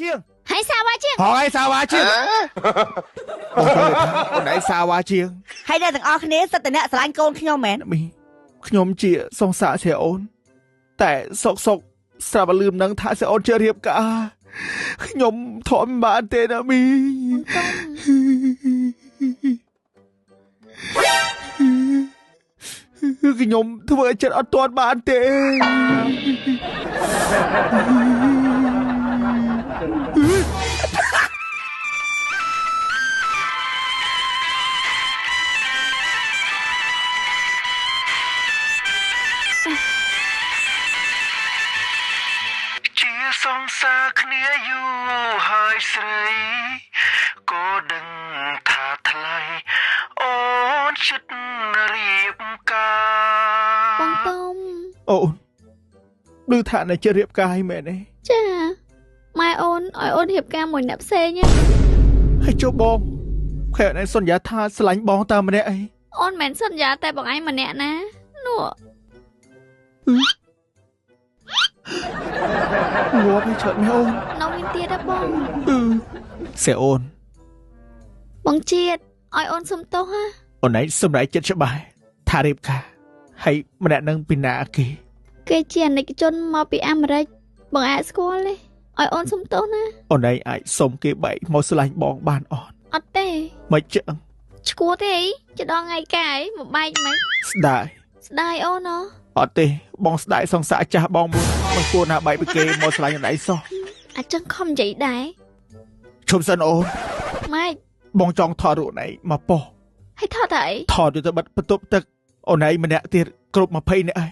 ជាង ហើយសាវ៉ាជាង ហងឯសាវ៉ាជាងបងចូលថាអូនឯងសាវ៉ាជាង ហើយអ្នកទាំងអស់គ្នាសិតតែអ្នកស្រឡាញ់កូនខ្ញុំមែន មីខ្ញុំជាសង្សារសេអូនតែសុកសុកស្រាប់លឺមនឹងថាសេអូនជារៀបការខ្ញុំធំបានទេណាមីខ្ញុំធ្វើឲ្យចិត្តអត់ទាន់បានទេជាសង្សារគ្នាយូរហើយស្រីក៏ដឹងថាថ្លៃអូនចិត្តរៀបការ បងតុំ អូនឮថាអ្នកជារៀបការហើយមែនទេ ចាម៉ែអូនឲ្យអូនរៀបការមួយអ្នកផ្សេង ហើយចុះបងខែអូនសន្យាថាស្រឡាញ់បងតាមម្នាក់អី អូនមិនសន្យាតែបងឯងម្នាក់ណានោះ ងាប់ឲ្យច្រើនមែនអូន នៅមានទៀតទេបង សេអូន បងជាតិឲ្យអូនសុំទោសហ៎ អូនឯងសម្រេចចិត្តច្បាស់ថារៀបការហើយម្នាក់នឹងពីណាគេ គេជាអនិកជនមកពីអាមេរិកបងអាចស្គាល់ទេឲ្យអូនសុំទោសណា អូនឯងអាចសុំគេបែកមកស្រឡាញ់បងបានអត់ អត់ទេ មិនចឹង ឈួតទេអីចដល់ថ្ងៃកាយមកបែកមិន ស្ដាយ ស្ដាយអូន អត់ទេបងស្ដាយសង្សារចាស់បងមួយមិនគួរណាបែកពីគេមកស្រឡាញ់អូនឯងសោះ អាចចឹងខំនិយាយដែរ ឈប់សិនអូន ម៉េច បងចង់ថតរូបអូនឯងមកប៉ុស ហើយថតតែអី ថតយកទៅបិទបន្ទប់ទឹកអូនឯងម្នាក់ទៀតគ្រប់20នាក់ហើយ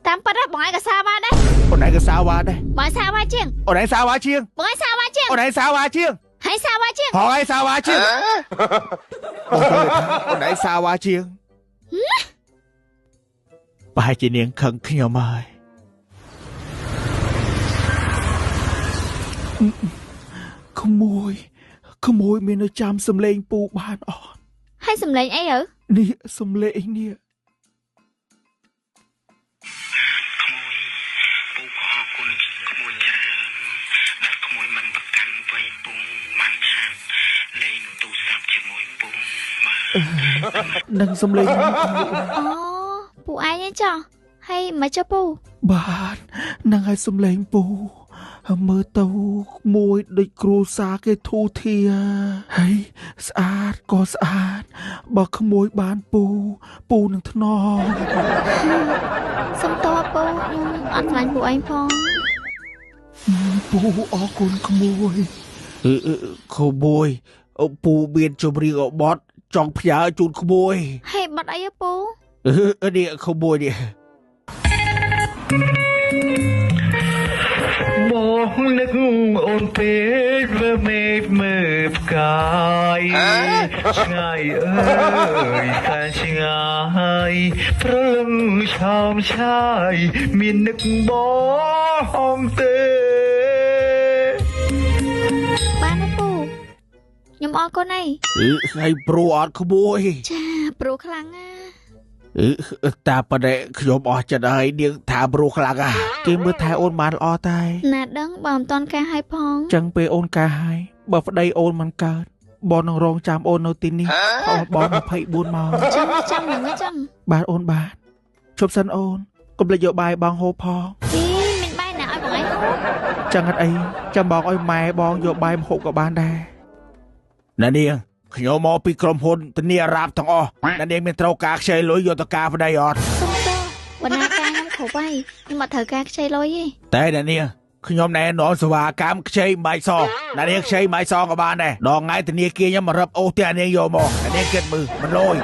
តាមប៉ាត់បងឯងក៏សាវ៉ាដែរ អូនឯងក៏សាវ៉ាដែរ បងសាវ៉ាជាង អូនឯងសាវ៉ាជាង បងឯងសាវ៉ាជាង អូនឯងសាវ៉ាជាង ហើយសាវ៉ាជាង ហងឯងសាវ៉ាជាងបងចូលថាអូនឯងសាវ៉ាជាងប្រហែលជានាងខឹងខ្ញុំហើយក្មួយក្មួយមាននៅចាំសំឡេងពូបានអត់ ហើយសំឡេងអីហ៎ នេះសំឡេងនេះ ក្មួយពូក៏អរគុណក្មួយច្រើនដែលក្មួយមិនប្រកាន់វ័យពងបានឆាប់លេងទូរស័ព្ទជាមួយពូបាទ នឹងសំឡេង អូពូឯងឯងចោះហើយមកចុះពូ បាទនឹងឲ្យសំឡេងពូមើលទៅមួយដូចគ្រួសារគេធូធាហើយស្អាតក៏ស្អាតបើក្មួយបានពូពូនឹងថ្នម សុំតពូខ្ញុំអត់ខ្លាញ់ពូឯងផង ពូអរគុណក្មួយក្មួយពូមានជំរាបបត់ចង់ផ្ញើជូនក្មួយ ហើយបត់អីពូ នេះក្មួយនេះ បងនឹកអូនពេកមើលមេឃមើលផ្កាយឆ្ងាយអើយសែនឆ្ងាយព្រលឹងឆោមឆាយមាននឹកបងទេ បានទេពូខ្ញុំអរគុណអី ហើយព្រោះអត់ក្មួយ ចាព្រោះខ្លាំងណា តាប៉ុណ្ណេះខ្ញុំអស់ចិត្តហើយនាងថាព្រោះខ្លាំងហ่ะគេមើលថែអូនបានល្អតែ ណាដឹងបើមិនតាន់ការឲ្យផង ចឹងពេលអូនការហើយបើប្តីអូនមិនកើតបងនឹងរងចាំអូននៅទីនេះអូនបង24ម៉ោង ចាំចាំនឹងចឹង បាទអូនបាទជប់សិនអូនកុំភ្លេចយកបាយបងហូបផង អីមានបាយណាឲ្យបងឯងហូប ចឹងអត់អីចាំបងឲ្យម៉ែបងយកបាយមកហូបក៏បានដែរណានាងខ្ញុំមកពីក្រុមហ៊ុនធានាអារ៉ាប់ទាំងអស់ណានាងមានត្រូវការខ្ចីលុយយកទៅការប្តីអត់ សុំទោសបណ្ណាការខ្ញុំគ្រប់ហើយខ្ញុំអត់ត្រូវការខ្ចីលុយទេ តែណានាងខ្ញុំណែនាំសេវាកម្មខ្ចីបាយសណានាងខ្ចីបាយសក៏បានដែរដល់ថ្ងៃធនាគារខ្ញុំមករឹបអូសផ្ទះនាងយកមកណានាងគិតមើលមិនលយ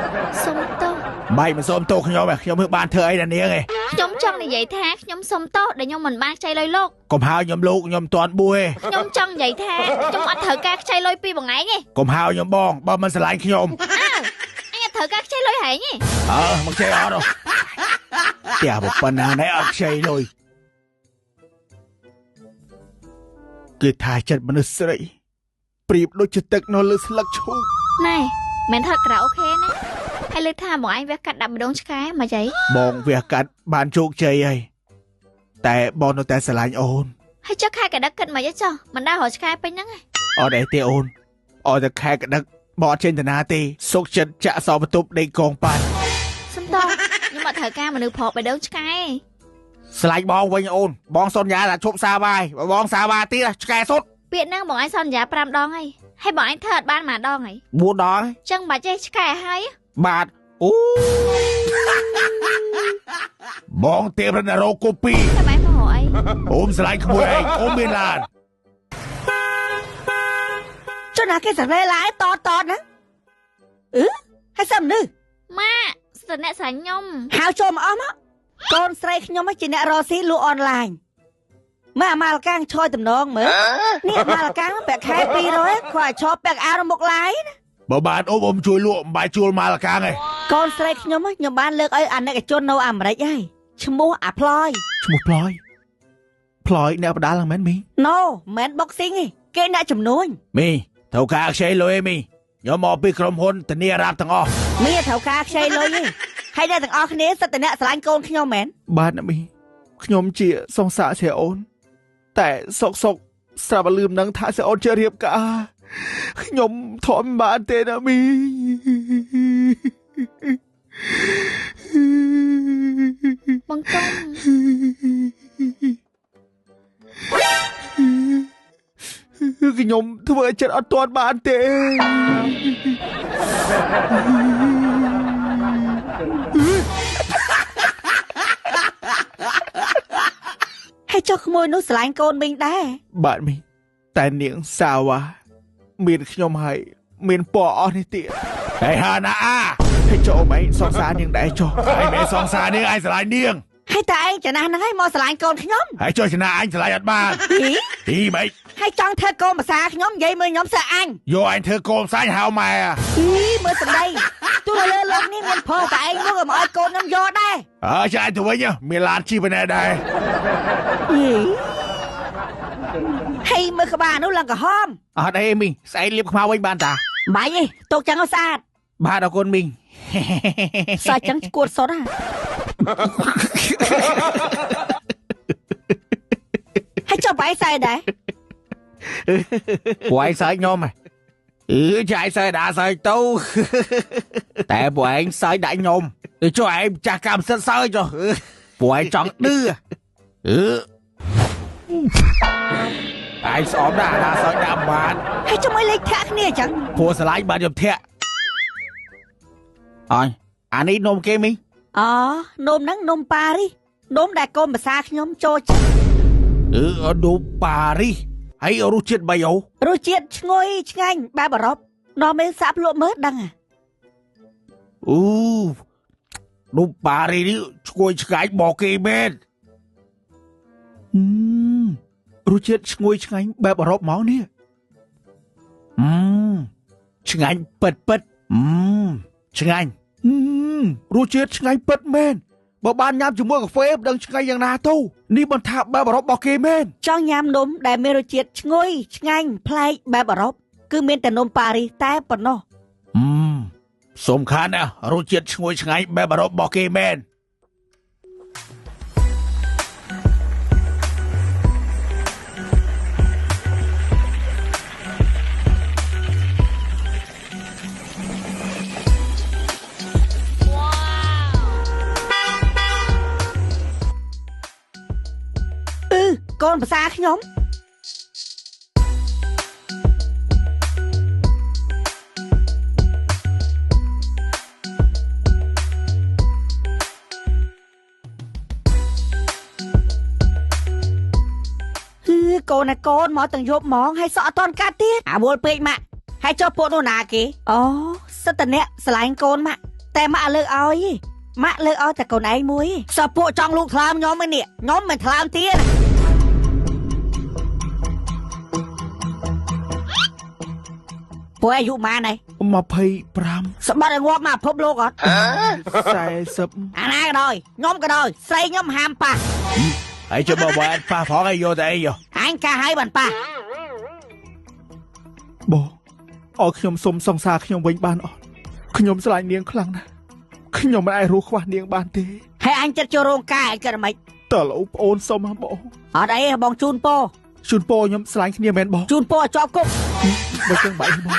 សុំទោស បាយមិនសុំទោសខ្ញុំឯងខ្ញុំមិនបានធ្វើអីណានាងឯង ខ្ញុំចង់និយាយថាខ្ញុំសុំទោសដែលខ្ញុំមិនបានខ្ចីលុយលោក កុំហៅខ្ញុំលោកខ្ញុំមិនទាន់បួសទេ ខ្ញុំចង់និយាយថាខ្ញុំអត់ត្រូវការខ្ចីលុយពីបងឯងទេ កុំហៅខ្ញុំបងបើមិនស្រឡាញ់ខ្ញុំ អើអញអត់ត្រូវការខ្ចីលុយហែងទេ អើមកខ្ចីអត់ផ្ទះប៉ុណ្ណាណែអត់ខ្ចីលុយគឺថាចិត្តមនុស្សស្រីប្រៀបដូចជាទឹកនៅលើស្លឹកឈូក ណែមិនថតក្រៅអូខេណាហើយលើថាបងឯងវះកាត់ដាក់ម្ដងឆ្កែមកចៃ បងវះកាត់បានជោគជ័យហើយតែបងនៅតែស្រឡាញ់អូន ហ ហើយចុះខែកដឹកគិតមកចុះមិនដែររកឆ្កែពេញហ្នឹងអត់អីទេអូនអត់តែខែកដឹកបអត់ចេញតាណាទេសុកចិត្តចាក់សោបន្ទប់ដេកកងប៉ាន់សុំតោះខ្ញុំអត់ត្រូវការមនុស្សប្រុសបេះដូងឆ្កែស្លាញ់បងវិញអូនបងសន្យាថាឈប់សាបាយបើបងសាវាទៀតឆ្កែសុទ្ធពាក្យហ្នឹងបងឯងសន្យា5ដងហើយហើយបងឯងធ្វើអត់បានមួយដងហើយ4ដងចឹងបាច់ចេះឆ្កែហើយបាទអូបងទៀបរណរោកូពីតែបែរមកអីអូមស្លាញ់ក្មួយឯងអូមមានឡានចុះណាគេសរេឡាយតតណាអឺហើយសិមនេះម៉ាក់ស្ទអ្នកស្រឡាញ់ខ្ញុំហៅចូលមកអស់មកកូនស្រីខ្ញុំជាអ្នករកស៊ីលក់អនឡាញមើលអាម៉ាល់កាំងឆយតំណងមើលនេះអាម៉ាល់កាំងប្រាក់ខែ200គាត់ឲ្យឈប់ពាក់អាវមុខឡាយណាបើបានអូមជួយលក់មិនបាយជួលម៉ាល់កាំងឯងកូនស្រីខ្ញុំខ្ញុំបានលើកឲ្យអាណិកជននៅអាមេរិកហើយឈ្មោះអាផ្លយឈ្មោះផ្លយផ្លយអ្នកបដាលហ្នឹងមែនមី No មិន boxing ទេគេអ្នកចំនួនមីត្រូវការខ្ចីលុយមីខ្ញុំមកពីក្រុមហ៊ុនធានារ៉ាប់ទាំងអស់មីត្រូវការខ្ចីលុយទេហើយអ្នកទាំងអស់គ្នាសិតតែអ្នកស្រឡាញ់កូនខ្ញុំមែនបាទអ្នកមីខ្ញុំជាសង្សារជាអូនតែសុកសុកស្រាប់លឿមនឹងថាជាអូនជារៀបការខ្ញុំធំបានទេណាមីបងកុំខ្ញុំធ្វើឲ្យចិត្តអត់ទាន់បានទេហើយចុះក្មួយនោះស្រឡាញ់កូនមីងដែរបាទមីងតែនាងសាវ៉ាមានខ្ញុំហើយមានពណ៌អស់នេះទៀតហើយហាណាអាហើយចុះអ៊ំឯងសង្សារនាងដែរចុះហើយមិនសង្សារនាងឯងស្រឡាញ់នាងហើយតែឯងចំណាស់ហ្នឹងហើយមកស្រឡាញ់កូនខ្ញុំហើយចុះចំណាស់អញស្រឡាញ់អត់បានទីម៉េចហើយចង់ធ្វើកូនភាសាខ្ញុំនិយាយមើលខ្ញុំសើអញយកអញធ្វើកូនផ្សាយហៅម៉ែអីមើលសម្ដីទោះលើលោកនេះមានផលតែឯងមកក៏មកឲ្យកូនខ្ញុំយកដែរអើចាអញទៅវិញមានឡានជិះប៉ុណ្ណេះដែរអីហើយមើលក្បាលនោះឡើងក្រហមអត់អីមីងស្អែកលាបខ្មៅវិញបានតាបាច់ទេទុកចឹងឲ្យស្អាតបាទអរគុណមីងសើចឹងឈួតសុទ្ធហ่ะហើយចុះបាយសែដែរពួកឯងសើចខ្ញុំហ៎អឺចាយសើចដាក់សើចទៅតែពួកឯងសើចដាក់ខ្ញុំចុះឯងចាស់កម្មសិទ្ធសើចចុះពួកឯងចង់ឌឺអឺឯងស្អប់ដាក់ដាក់សើចដាក់បានហើយចុះមិនលេខធាក់គ្នាអញ្ចឹងព្រោះស្រឡាញ់បានខ្ញុំធាក់អញអានេះនំគេមីអូនំហ្នឹងនំប៉ារីសនំដែលកូនភាសាខ្ញុំចូលចិត្តអឺនំប៉ារីសហើយរសជាតិបីអូរសជាតិឈ្ងុយឆ្ងាញ់បែបអឺរ៉ុបដល់មេសាក់ភ្លក់មើលដឹងអូនំប៉ារីសនេះឈ្ងុយឆ្ងាញ់បកគេមែនរសជាតិឈ្ងុយឆ្ងាញ់បែបអឺរ៉ុបហ្មងនេះឆ្ងាញ់ពិតពិតឆ្ងាញ់រសជាតិឆ្ងាញ់ពិតមែនបើបានញ៉ាំជាមួយកាហ្វេមិនដឹងឆ្ងាញ់យ៉ាងណាទៅនេះមិនថាបែបអឺរ៉ុបរបស់គេមែនចង់ញ៉ាំនំដែលមានរសជាតិឈ្ងុយឆ្ងាញ់ប្លែកបែបអឺរ៉ុបគឺមានតែនំប៉ារីសតែប៉ុណ្ណោះសំខាន់ណាស់រសជាតិឈ្ងុយឆ្ងាញ់បែបអឺរ៉ុបរបស់គេមែន កូនភាសាខ្ញុំកូនណាកូនមកទាំងយប់ហ្មងហើយសក់អត់ទាន់កាត់ទៀតអាវល់ពេកម៉ាក់ហើយចុះពួកនោះណាគេអូសិតតអ្នកស្រឡាញ់កូនម៉ាក់តែម៉ាក់លើកឲ្យម៉ាក់លើកឲ្យតែកូនឯងមួយសោះពួកចង់លូកថ្លើមខ្ញុំឯនេះខ្ញុំមិនថ្លើមទៀតពួកអាយុម៉ានហើយ25សម្បត្តិឲ្យងាប់មកពិភពលោកអត់40អាណាក៏ដោយខ្ញុំក៏ដោយស្រីខ្ញុំហាមប៉ះហើយចុះបើអត់ប៉ះផងឲ្យយកតែអីយោអញកាឲ្យបានប៉ះបងអរខ្ញុំសុំសង្សារខ្ញុំវិញបានអត់ខ្ញុំស្រឡាញ់នាងខ្លាំងណាស់ខ្ញុំមិនអាចរស់ខ្វះនាងបានទេហើយអញចិត្តចូលរោងការអីក៏មិនតើលោកប្អូនសុំហ៎បងអត់អីបងជូនពោ ជូនពរខ្ញុំស្រឡាញ់គ្នាមែនបង ជូនពរឲ្យជាប់គុក បើចឹងបាក់បង